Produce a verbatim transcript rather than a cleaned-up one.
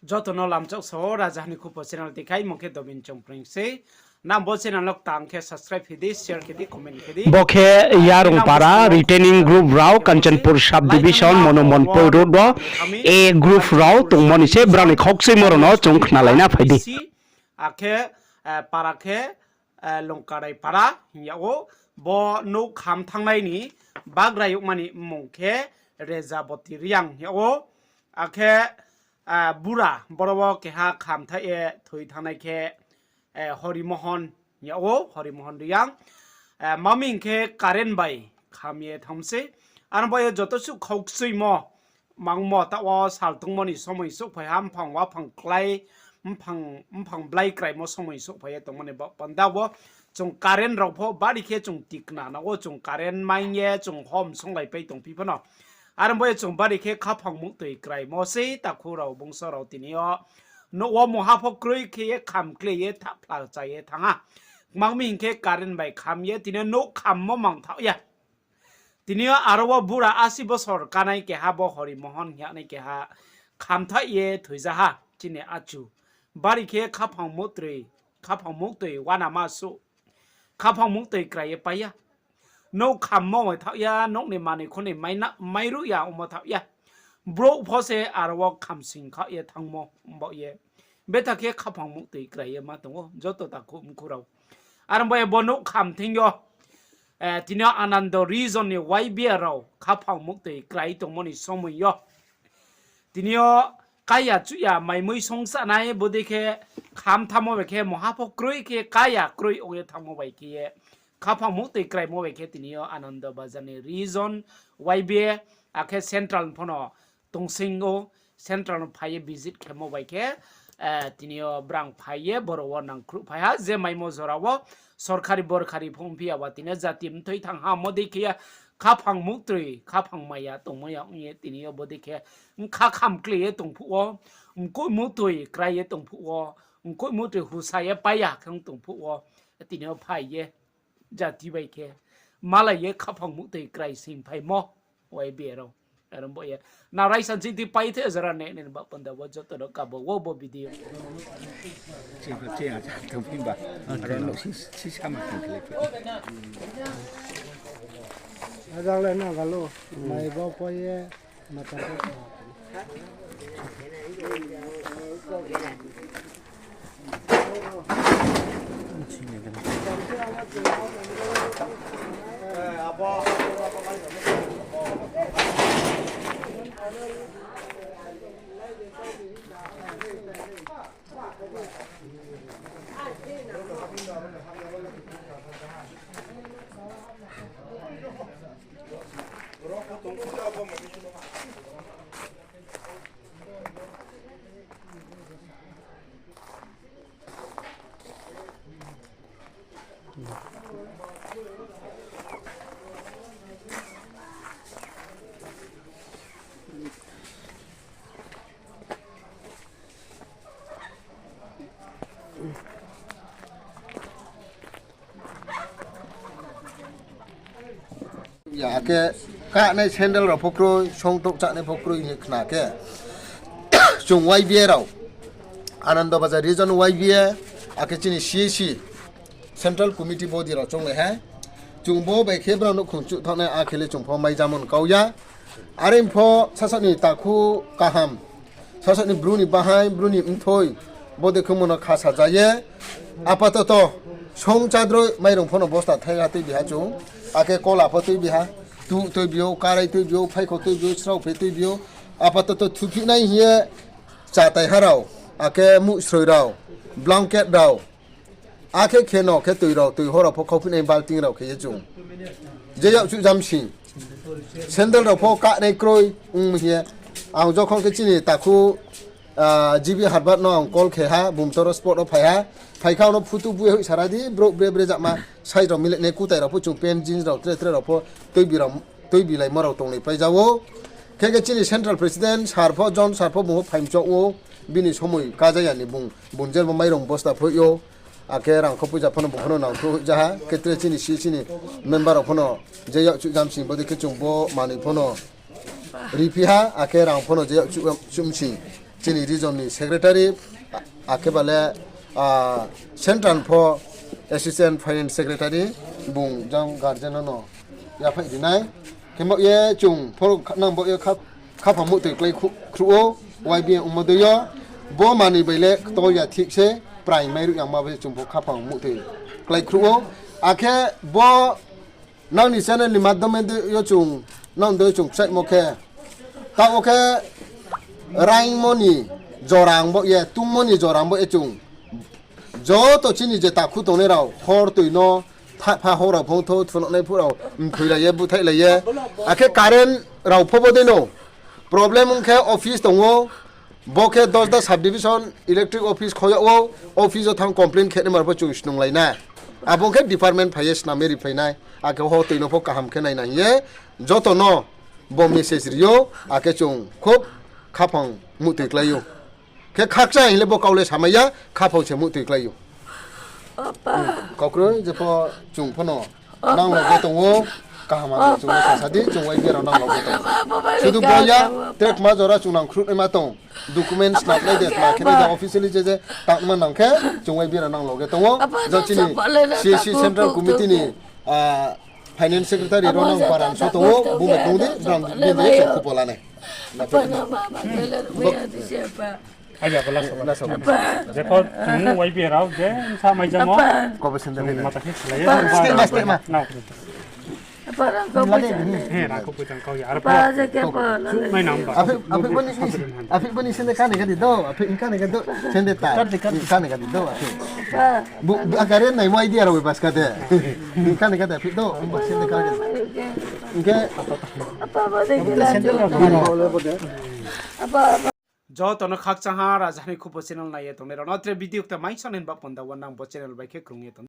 Joto no lamchak sao, Raja Hani Khupo channel tikhai mung khe Dobin Chongpreng se. Nang bo channel no tang khe subscribe khe di, share khe di, comment khe di. Bo khe Yarungpara retaining group rao, Kanchanpur sub division, Monomonpur road wo A group rao tongmo ni se brao ni khaukchoimo rao no chung khnalai na phai di. Akhe, eh, para khe, eh, Longkarai para hing yag ou, bo nouh kham thanngnai ni bagra yagma ni mmung khe Rejaboti Reang hing yag ou, akhe, eh, bura boro wo keha khamthaih ye thoi thanngnai khe, eh, Horimohon hing yag ou, Horimohon Reang. Eh, maming khe current bai kham ye thanng se. Aro bo ye joto suh khaukchoimo mangmo taoh wo sal tongmo ni somoi souhphai ha, mphang waphang klái, mphang, mphang blái kraimo somoi souhphai ye tongmo ni baoh panda wo chung current rao pho bari khe chung tikna nang ou, chung current maing ye chung hom songlaipai tongphi phano. Aro bo ye chung bari khe khaphang muhtoi kraimo sei takhu rao bungso rao tini yo nouh wo mungha pho kroi khe ye kham kle ye thaphla cha ye thanng ha. Kmang mi hing khe current bai kham ye tini yo nouh khammo mangthaoh ya. Tini yo aro wo bura asi bosor kanai keha bo Horimohon hing yagnai keha khamthaih ye thoiza ha chini achu. Bari khe khaphang muhtoi, khaphang muhtoi uanama suh, khaphang muhtoi krai ye pai ya. Nouh khammo bai thaoh ya, nouh ni manoi khonoi mai na, mairuh ya ongmo thaoh ya. Brouh pho se aro wo khamsing khaoh ye thanngmo baoh ye. Betha khe khaphang muhtoi krai ye ma tong ou joto takhu mkhu rao. Aro bo ye bo nouh kham thing yo, eh, tini yo Anando region ni Y B A rao khaphang muhtoi krai tongmo ni somoi yo. Tini yo kaya chuhya maimui songsanai bodei khe kham thanngmo bai khe mungha pho kroi khe kaya kroi ong ye thanngmo bai khe ye khaphang muhtoi kraimo bai khe tini yo Anando Bazar ni region Y B A akhe central pho no tongsing ou, central no phai ye visit khemo bai khe, eh, tini yo brang phai ye boro wo nangkhruh phai ha, je maimo jora wo sorkari borkari pho ongphi ya ba tini yo jati mthoi thanng ha, mo dei khe ye khaphang muhtoi, khaphang maya tongmo ya ong ye tini yo bodei khe bkha kham kle ye tong phuh wo, mkoih muhtoi krai ye tong phuh wo, mkoih muhtoi husa ye pai ya khe ong tong phuh wo, tini yo phai ye jati bai khe malai ye khaphang muhtoi krai sing phaimo Y B A rao. Aro bo ye nang raisa ching ti pai the jora ne, ne ba panda wo joto no kabo wo bo video. Ching pha ching a cha tong phi ba. Aro no si, si sama tong khe le phi. Ajang le na galo, mai bo pho ye, mata pho. Ya, akhe kahnai sandal rao pho kroi, song touh chánai pho kroi hing ye khna khe, chung Y B A rao, Anando Bazar Region Y B A, akhe chini C A C, Central Committee body rao chounglai ha. Chung bo bai khe brao nouhkhong chuh thanng nai, akhe le chung pho mai jamon kau ya. Are pho sasaoh ni takhu kaham, sasaoh ni Bru ni bahai, Bru ni mthoi, bodei khe mo no kha saja ye. Apatoto, song chádroi mairung pho no bosta thaiha tuibi ha chung, akhe kola pho tuibi ha, tuh tuibi ou, karai tuibi ou, phaikho tuibi ou, sraophe tuibi ou, apatoto thuphi nai hing ye, chatai ha rao, akhe muhsroi rao, blanket rao, akhe khe no khe toi rao, toi ho rao pho khauphi nai balting rao khe ye chung. Je yakchuh jamsing. Sandal rao pho kahnai kroi ong mi hing ye. Ang jokhon khe chini takhu, ah, G B Harbert no ang call khe ha, bung toro spot wo phai ha. Phai khe ang no photo bui hoih sara di, brouh bre bre jama, size rao milik nai kutai rao pho chung pant jeans rao tre tre rao pho tuibi rao, tuibi laimo rao tonglai pai ja ou. Khe khe chini Central President sir pho, John sir pho bung pho phaimchouh ou, bini somoi kaja ya ni bung, bung je bo mairung bosta phoih ou. Akhe rangkho poisa pho no bung pho no nangthruh hoih ja ha, khe tre chini C A C ni member rao pho no je yakchuh jamsing bodei khe chung bo manoi pho no riphi ha, akhe rang pho no je yakchuh, chuh msing. chini region ni secretary, a-, akhe ba le, ah, central pho assistant finance secretary, bung jang guardian no no yaphaih rinai. Khe bo ye chung pho kha-, nang bo ye kha-, khaphang muhtoi klái khu-, khruh ou, Y B A ongmo dei yo. Bo manoi bai le ktor ya thik se, prai mai ruh yangma bai chung pho khaphang muhtoi klái khruh ou. Akhe bo nang ni channel ni madhyome dei yo chung, nang dei yo chung kchaihmo khe, taoh wo khe raingmo ni jora ang bo ye, tungmo ni jora ang bo ye chung joto chini je takhu tongnai rao, hor toi no, thahpha hor rao phung thou, thunonai phuh rao, mthoilai ye, búthaihlai ye. Akhe current rao pho bo dei no. Problem ong khe office tong ou, bo khe Dosda subdivision electric office khoyag ou, office wo thanng complaint khe naima rao pho chung snunglai nai. Abo ong khe department phai ye snam ye riphlai nai, akhe hor toi no pho kaham khe naina hing ye, joto no bo message ri ou, akhe chung khub khaphang muhtoi klái ou. Khe khakchang hing le bo kau le samai ya, khaphang se muhtoi klái ou. Kau kroi, jepho chung pho no nang loge tong ou, kaham hamya chung no sasa di, chung Y B A rao nang loge tong ou. Sudu bo ya, tre kma jora chung nang khruhnaima tong, document snamnai de, tma khe nai de, officially je je tangma nang khe, chung Y B A rao nang loge tong ou. Jang chini C A C Central Committee ni, ah, Finance Secretary rao nang paran so tong ou, bung bai tong di, brang bini de chung khupo la nai. Jepho chung Y B A rao je bsa mai jamo, chung mata khe slái ye, steh ma, steh ma. He, rang kho poitang kau ya, arphuh. Chuh mai nang ba. Aphi, aphi boni sende kani kadi do, aphi kani kadi do, sende ta, kani kadi do, aphi. Bu, bu, akare nai mo idea rao bas kade. Kani kade, aphi do, bu sende kani kadi. Hing khe, joto no khakchang ha, Raja ni Khupo channel nai ye tongnai rao no tre video kta mai song ni ba panda wo nang bo channel bai khe krung ye tong.